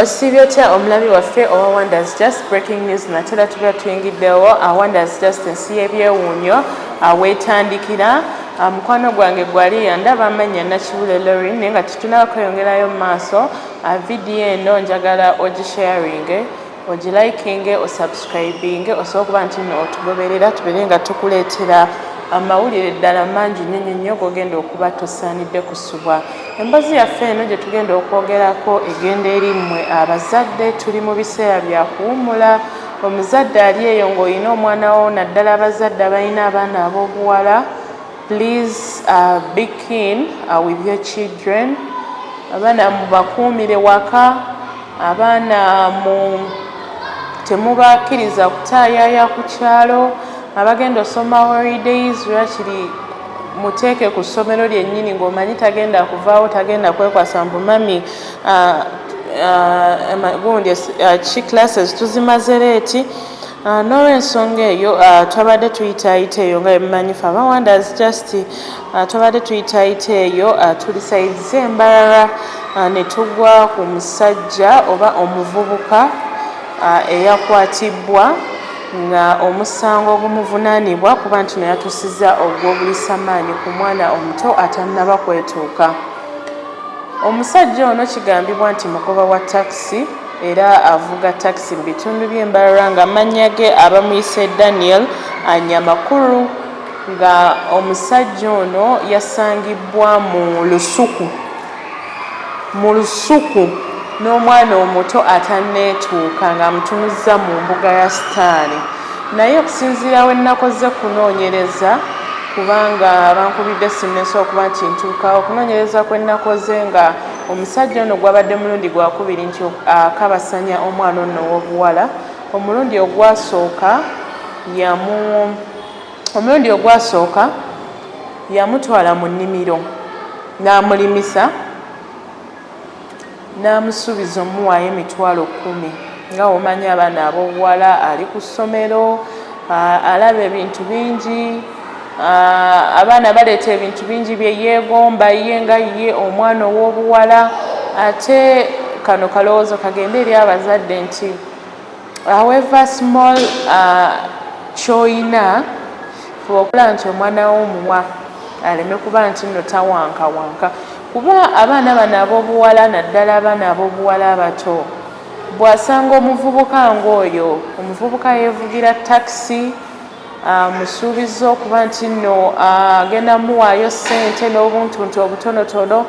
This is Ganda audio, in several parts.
Osiibye otya omulabi waffe owa Wonders Just? Breaking news, natera tuba tuyingiddewo Wonders Just, ensi y'ebyewuunyo weetandikira. Mukwano gwange gwali yandaba amannya Nakibule Lorin, naye nga tetunaba kweyongerayo mu maaso, vidiyo eno njagala ogisharinge, ogilikinge, osubscribinge, osobola okuba nti no otugoberera, tubeere nga tukuleetera amawulire ddala mangi nnyo nnyo nnyo gogenda okuba tosaanidde kusubwa. Emboozi yaffe eno gye tugenda okwogerako egenda eri mmwe abazadde. Tuli mu biseera bya kuwummula. Omuzadde ali eyo ng'olina omwana wo, naddala abazadde abalina abaana ab'obuwala, please be keen with your children. Abaana mubakuumire waka, abaana mu temubakkiriza kutaayaaya ku kyalo. Abagenda osoma holidays, lwakiri muteeke ku ssomero lyennyini ng'omanyi tagenda kuvaawo, tagenda kwekwasa mbu mummy, gundi ki, classes tuzimaze late. N'olwensonga eyo twabadde tuyitaayita eyo nga emumanyi fe aba Wonders Just, twabadde tuyitaayita eyo, tuli side z'Embarara, ne tugwa ku musajja oba omuvubuka eyakwatibwa nga omusango ogumuvunaanibwa kuba nti no yatuusizza ogw'obulisamaanyi ku mwana omuto atannaba kwetuuka. Omusajja ono kigambibwa nti mugoba wa takisi era avuga takisi mu bitundu by'Embarara, nga amannya ge abamuyise Daniel Anyamakuru, nga omusajja ono yasangibwa mu lusuku n'omwana omuto atanneetuuka ng'amutunuzza mu mbuga ya sitaani. Naye okusinziira we nnakoze kunoonyereza, kubanga bankubidde essimu nensobola okuba nti ntuukawo, okunoonyereza kwe nnakoze nga omusajja ono gwabadde mulundi gwakubiri nti akabasanya omwana ono ow'obuwala. Omulundi ogwasooka yamutwala mu nnimiro n'amulimisa, n'amusuubiza omuwaayo 100,000. Nga womanyi abaana ab'obuwala, ali ku ssomero, alaba ebintu bingi, abaana baleeta ebintu bingi bye yeegomba ye nga ye omwana ow'obuwala. Ate kano kalowoozo kagende eri abazadde nti however small ky'oyina, fuba okulaba nti omwana wo omuwa aleme kuba nti nno tawankawanka, kuba abaana bano ab'obuwala, naddala abaana ab'obuwala abato, bw'asanga omuvubuka ng'oyo, omuvubuka yeevugira takisi, musuubiza okuba nti nno agenda muwaayo ssente n'obuntuntu obutonotono,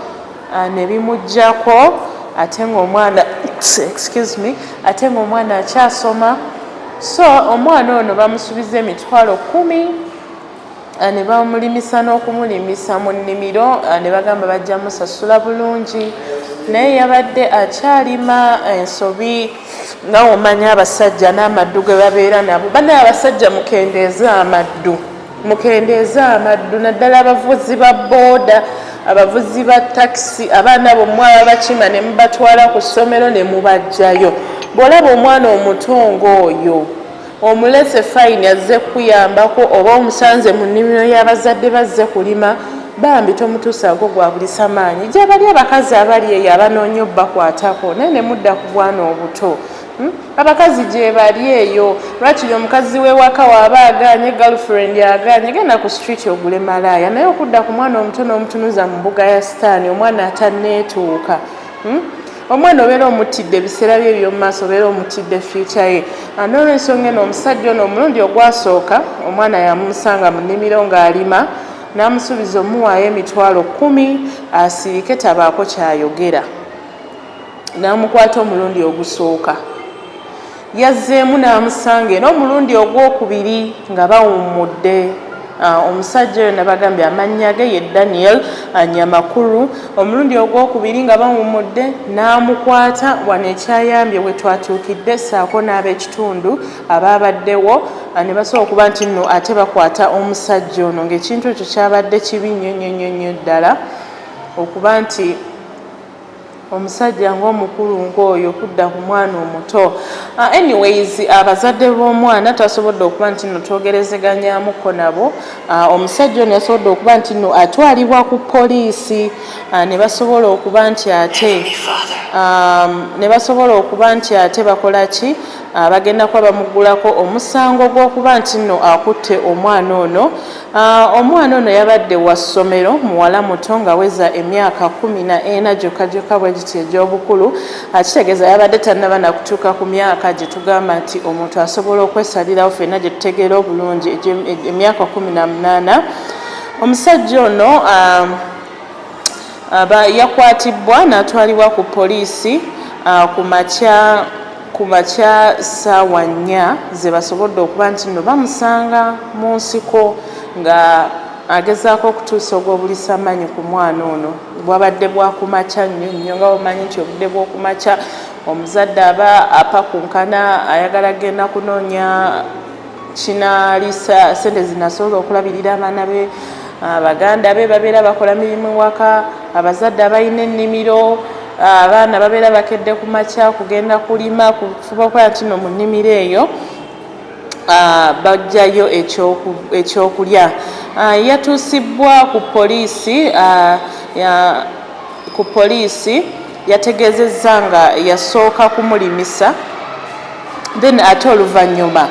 ne bimuggyako, ate ng'omwana, excuse me, ate ng'omwana akyasoma. So omwana ono bamusuubiza 100,000, ne bamulimisa n'okumulimisa mu nnimiro, ne bagamba bajja musasula bulungi, naye yabadde akyalima ensobi. Nga omanya abasajja n'amaddu ge babeera nabo, banaye abasajja mukendeeze amaddu, mukendeeze amaddu, naddala abavuzi ba booda, abavuzi ba takisi. Abaana bommwe ababakima ne mubatwala ku ssomero ne mubajjayo, bw'olaba omwana omuto ng'oyo omulese fine azze kukuyambako, oba omusanze mu nnimiro y'abazadde bazze kulima, bambi tomutuusaako gwa bulisa maanyi. Gye bali abakazi abali eyo abanoonya obbakwatako, naye ne mudda ku bwana obuto, Abakazi gye bali eyo, lwakiri omukazi w'ewaka waaba agaanye, girlfriend agaanye, genda ku street ogule malaaya. Naye okudda ku mwana omuto n'omutunuza mu mbuga ya sitaani, omwana atanneetuuka, Omwana obeera omuttidde ebiseera bye eby'omu maaso, obeera omuttidde future ye. N'olwensonga eno, omusajja ono omulundi ogwasooka omwana yamusanga mu nnimiro ng'alima, n'amusuubiza omuwaayo 100,000 asirike tabaako kyayogera, n'amukwata omulundi ogusooka. Yazzeemu n'amusanga era omulundi ogwokubiri nga bawummudde. Omusajja oyo nabagambye amannya ge ye Daniel Nyamakuru. Omulundi ogwokubiri nga bawummudde n'amukwata. Wano ekyayambye we twatuukidde ssaako n'ab'ekitundu abaabaddewo ne basobola okuba nti nno ate bakwata omusajja ono, ng'ekintu ekyo kyabadde kibi nnyo nnyo nnyo nnyo ddala okuba nti Omusajja ng'omukulu ng'oyo kudda ku mwana omuto. Anyways, abazadde b'omwana tasobodde okuba nti nno twogerezeganyamukko nabo. Omusajja ono yasobodde okuba nti nno atwalibwa ku poliisi, ne basobola okuba nti ate ne basobola okuba nti ate bakola ki, bagenda kuba bamuggulako omusango gw'okuba nti nno akutte omwana ono. Omwana ono yabadde wa ssomero, muwala muto nga weza emyaka 14 gyokka gyokka bwe giti egy'obukulu. Kitegeeza yabadde tannaba nakutuuka ku myaka gye tugamba nti omuntu asobola okwesalirawo, ffenna gye tutegeera obulungi, emyaka 18. Omusajja ono yakwatibwa n'atwalibwa ku poliisi ku makya ssaawa 4 ze basobodde okuba nti nno bamusanga mu nsiko nga agezaako okutuusa ogw'obuliisamaanyi ku mwana ono. Bwabadde bwakumakya nnyo nnyo, nga bwomanyi nti obudde bw'okumakya omuzadde aba apakunkana, ayagala genda kunoonya kinaalisa sente zinasobola okulabirira abaana be. Baganda be babeera bakola mirimu waka, abazadde abalina ennimiro, abaana babeera bakedde ku makya kugenda kulima, kufuba okukola nti no mu nnimiro eyo bajjayo ekyokulya. Yatuusibwa ku poliisi. Ku poliisi yategeezezza nga yasooka kumulimisa, then ate oluvannyuma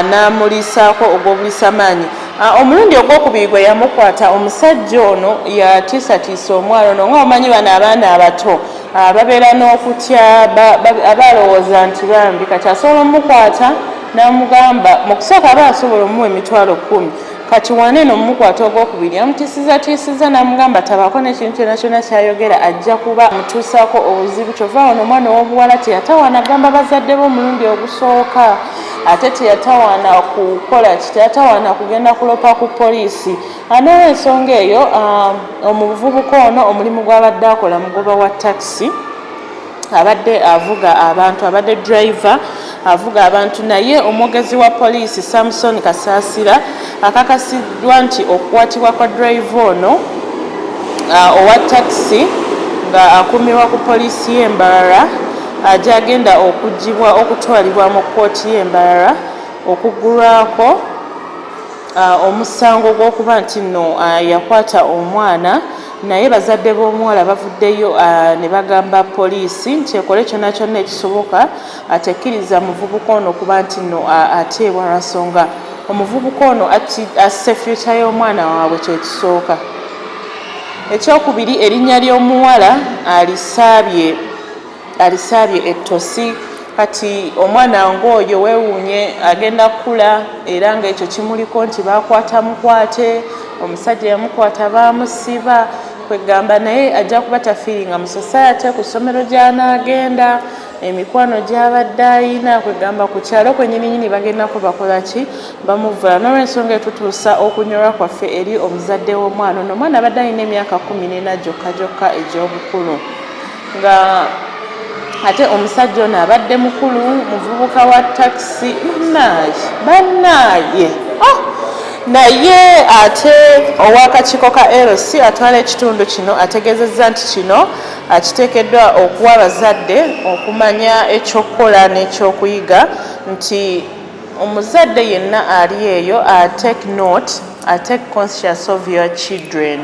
n'amuliisaako ogw'obuliisamaanyi. Omulundi ogwokubiri gwe yamukwata, omusajja ono yatiisatiisa omwana ono. Nga omanyi bano abaana abato babeera n'okutya, aba alowooza nti bambi kati asobola omukwata n'amugamba, mu kusooka aba asobola omuwa 100,000. Kati waneeno mumukwata ogwokubiri amutiisizatiisiza n'amugamba tabaako n'ekintu kyonna kyonna kyayogera, ajja kuba amutuusaako obuzibu. Kyova wano omwana ow'obuwala teyatawaana agamba bazadde be omulundi ogusooka, ate teyatawaana kukola ki, teyatawaana kugenda kulopa ku poliisi. N'olwensonga eyo, omuvubuka ono omulimu gw'abadde akola mugoba wa takisi, abadde avuga abantu, abadde driver avuga abantu. Naye omwogezi wa poliisi Samson Kasaasira akakasiddwa nti okukwatibwa kwa driver ono owa takisi nga akuumirwa ku poliisi y'e Mbarara, gyagenda okugibwa okutwalibwa mu kkooti y'e Mbarara okuggulwako omusango gw'okuba nti nno yakwata omwana. Naye bazadde b'omuwala bavuddeyo ne bagamba poliisi nti ekole kyonna kyonna ekisoboka, atekkiriza muvubuka ono kuba nti nno ateebwa, lwansonga omuvubuka ono asse future y'omwana waabwe, kyekisooka. Ekyokubiri, erinnya ly'omuwala alisaabye, alisaabye ettosi. Kati omwana ng'oyo weewuunye agenda kukula era ng'ekyo kimuliko nti bakwata mukwate, omusajja yamukwata baamusiba, kwegamba naye ajja kuba tafiiringa mu society, ku ssomero gy'anaagenda, emikwano gy'abadde ayina, kwegamba ku kyalo kwenyininyini bagendako bakola ki, bamuvula. N'olwensonga etutuusa okunyolwa kwaffe eri omuzadde w'omwana ono. Omwana abadde alina emyaka 14 gyokka gyokka egy'obukulu, nga ate omusajja ono abadde mukulu, muvubuka wa takisi. Bannaaye, bannaaye, oh! Naye ate ow'akakiiko ka LC atwala ekitundu kino ategeezezza nti kino akiteekeddwa okuwa abazadde okumanya ekyokukola n'ekyokuyiga, nti omuzadde yenna ali eyo take note, take conscious of your children.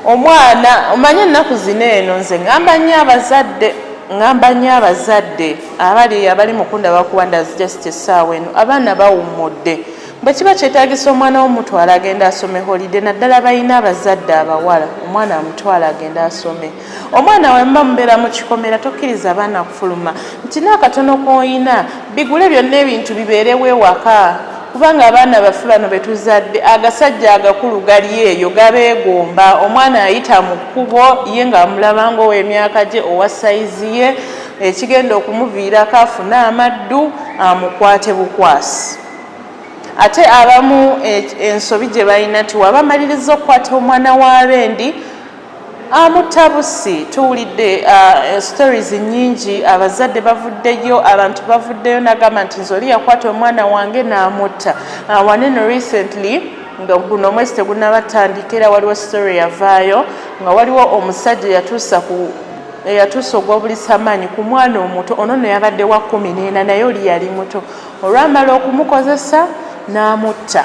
Omwana omanye ennaku zino eno, nze ŋŋamba nnyo abazadde, ŋŋamba nnyo abazadde abali abali mukunda bakuwanda just essaawa eno abaana bawummudde, bwe kiba kyetaagisa omwana wo mutwala agenda asome holiday, naddala balina abazadde abawala, omwana amutwala agenda asome. Omwana we muba mubeera mu kikomera, tokkiriza abaana kufuluma, nti n'akatono k'oyina bigule byonna, ebintu bibeerewo ewaka, kubanga abaana baffe bano betuzadde, agasajja agakulu gali eyo gabeegomba. Omwana ayita mu kkubo ye ng'amulaba ng'ow'emyaka gye, owa sayizi ye, ekigenda okumuviirako afune amaddu amukwate bukwasi. Ate abamu ensobi gye balina nti waba amaliriza okukwata omwana w'abendi amutabusi. Tuwulidde stories nyingi, abazadde bavuddeyo, abantu bavuddeyo nagamba nti nze oli yakwata omwana wange n'amutta. Waneno recently, nga guno omwezi tegunabatandika, era waliwo story yavaayo nga waliwo omusajja yatuusa ku Eyatuusa ogw'obulisamaanyi ku mwana omuto ono nno yabadde wa 14, naye oli yali muto. Olwamala okumukozesa n'amutta,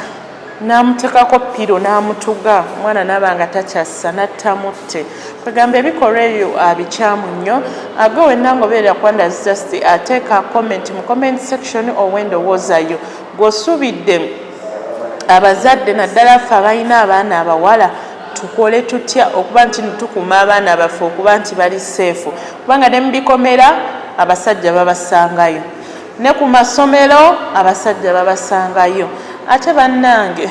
n'amuteekako pillow, n'amutuga omwana n'aba nga takyassa, n'attamutte. Kwegamba ebikolwa ebyo bikyamu nnyo. Agwe wenna ng'obeerera ku Wonders Just, ateeka comment mu comment section ow'endowoozayo gw'osuubidde abazadde, naddala ffe abalina abaana abawala, tukole tutya okuba nti tukuuma abaana baffe okuba nti bali safe? Kubanga ne mubikomera abasajja babasangayo, ne ku masomero abasajja babasangayo. Ate bannange,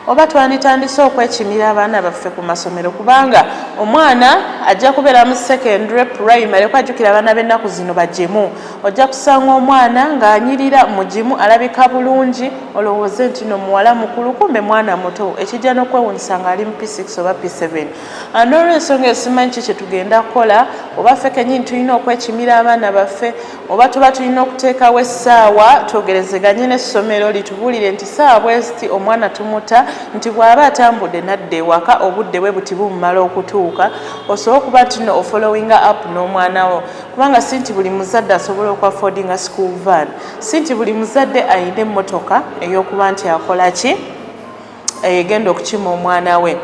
oba twanditandise okwekimira abaana baffe ku masomero, kubanga omwana ajja kubeera mu secondary, primary, kwajjukira abaana b'ennaku zino bagimu. Ojja kusanga omwana ng'anyirira mugimu, alabika bulungi, olowooze nti no muwala mukulu, kumbe mwana muto. Ekijja n'okwewunyisa ng'ali mu P6 oba P7. N'olwensonga esimanyi ki kyetugenda kukola, oba ffe kenyini tulina okwekimira abaana baffe, oba tuba tulina okuteekawo essaawa twogerezeganye n'essomero litubuulire nti saawa bweziti omwana tumuta, nti bw'aba atambudde nadda ewaka obudde bwe buti bumumala okutuuka, osobola okuba nti no ofollowinga up n'omwana wo. Kubanga si nti buli muzadde asobola okuaffordinga school van, si nti buli muzadde ayina emmotoka ey'okuba nti akola ki, egenda okukima omwana we.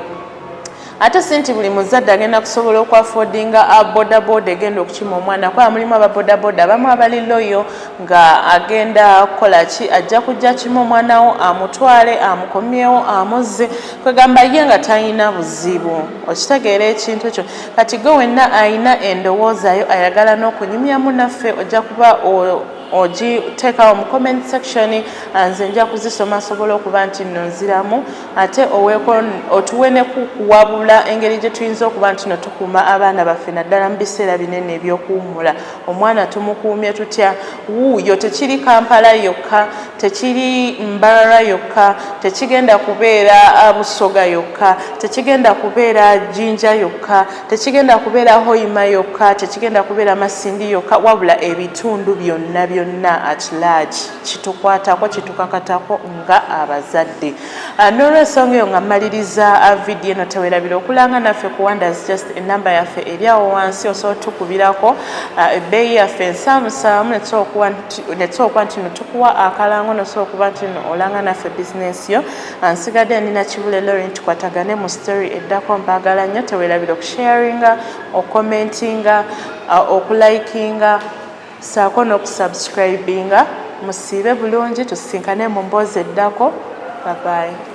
Ate si nti buli muzadde agenda kusobola okuaffordinga bodaboda egenda okukima omwana, kuba mulimu ababodaboda abamu abali loyal, nga agenda kukola ki, ajja kujja kima omwana wo, amutwale, amukomyewo, amuzze, kwegamba ye nga talina buzibu. Okitegeera ekintu ekyo? Kati gwe wenna ayina endowoozayo, ayagala n'okunyumyamu naffe, ojja kuba ogiteekawo mu comment section. Nze nja kuzisoma nsobola okuba nti nno nziramu, ate oweeko otuwe ne kuwabula engeri gye tuyinza okuba nti no tukuuma abaana baffe, naddala mu biseera binene ebyokuwummula. Omwana tumukuumye tutya? Wuuyo tekiri Kampala yokka, tekiri Mbarara yokka, tekigenda kubeera Busoga yokka, tekigenda kubeera Jinja yokka, tekigenda kubeera Hoima yokka, tekigenda kubeera Masindi yokka, wabula ebitundu byonna byonna at large kitukwatako, kitukakatako nga abazadde. N'olwensonga eyo, nga mmaliriza vidiyo eno, tewerabira okulanga naffe ku Wonders Just. Enamba yaffe eri awo wansi, osobola tukubirako. Ebbeeyi yaffe ensaamusaamu, netusobola okuba nti no tukuwa akalango, nosobola okuba nti no olanga naffe bizinesi yo. Nsigadde nina Kibule Lorin. Tukwatagane mu story eddako. Mbaagala nnyo. Tewerabira okusharinga, okucommentinga, okulikinga saako n'okusubscribinga. Musiibe bulungi, tusinkane mu mboozi eddako. Bye bye.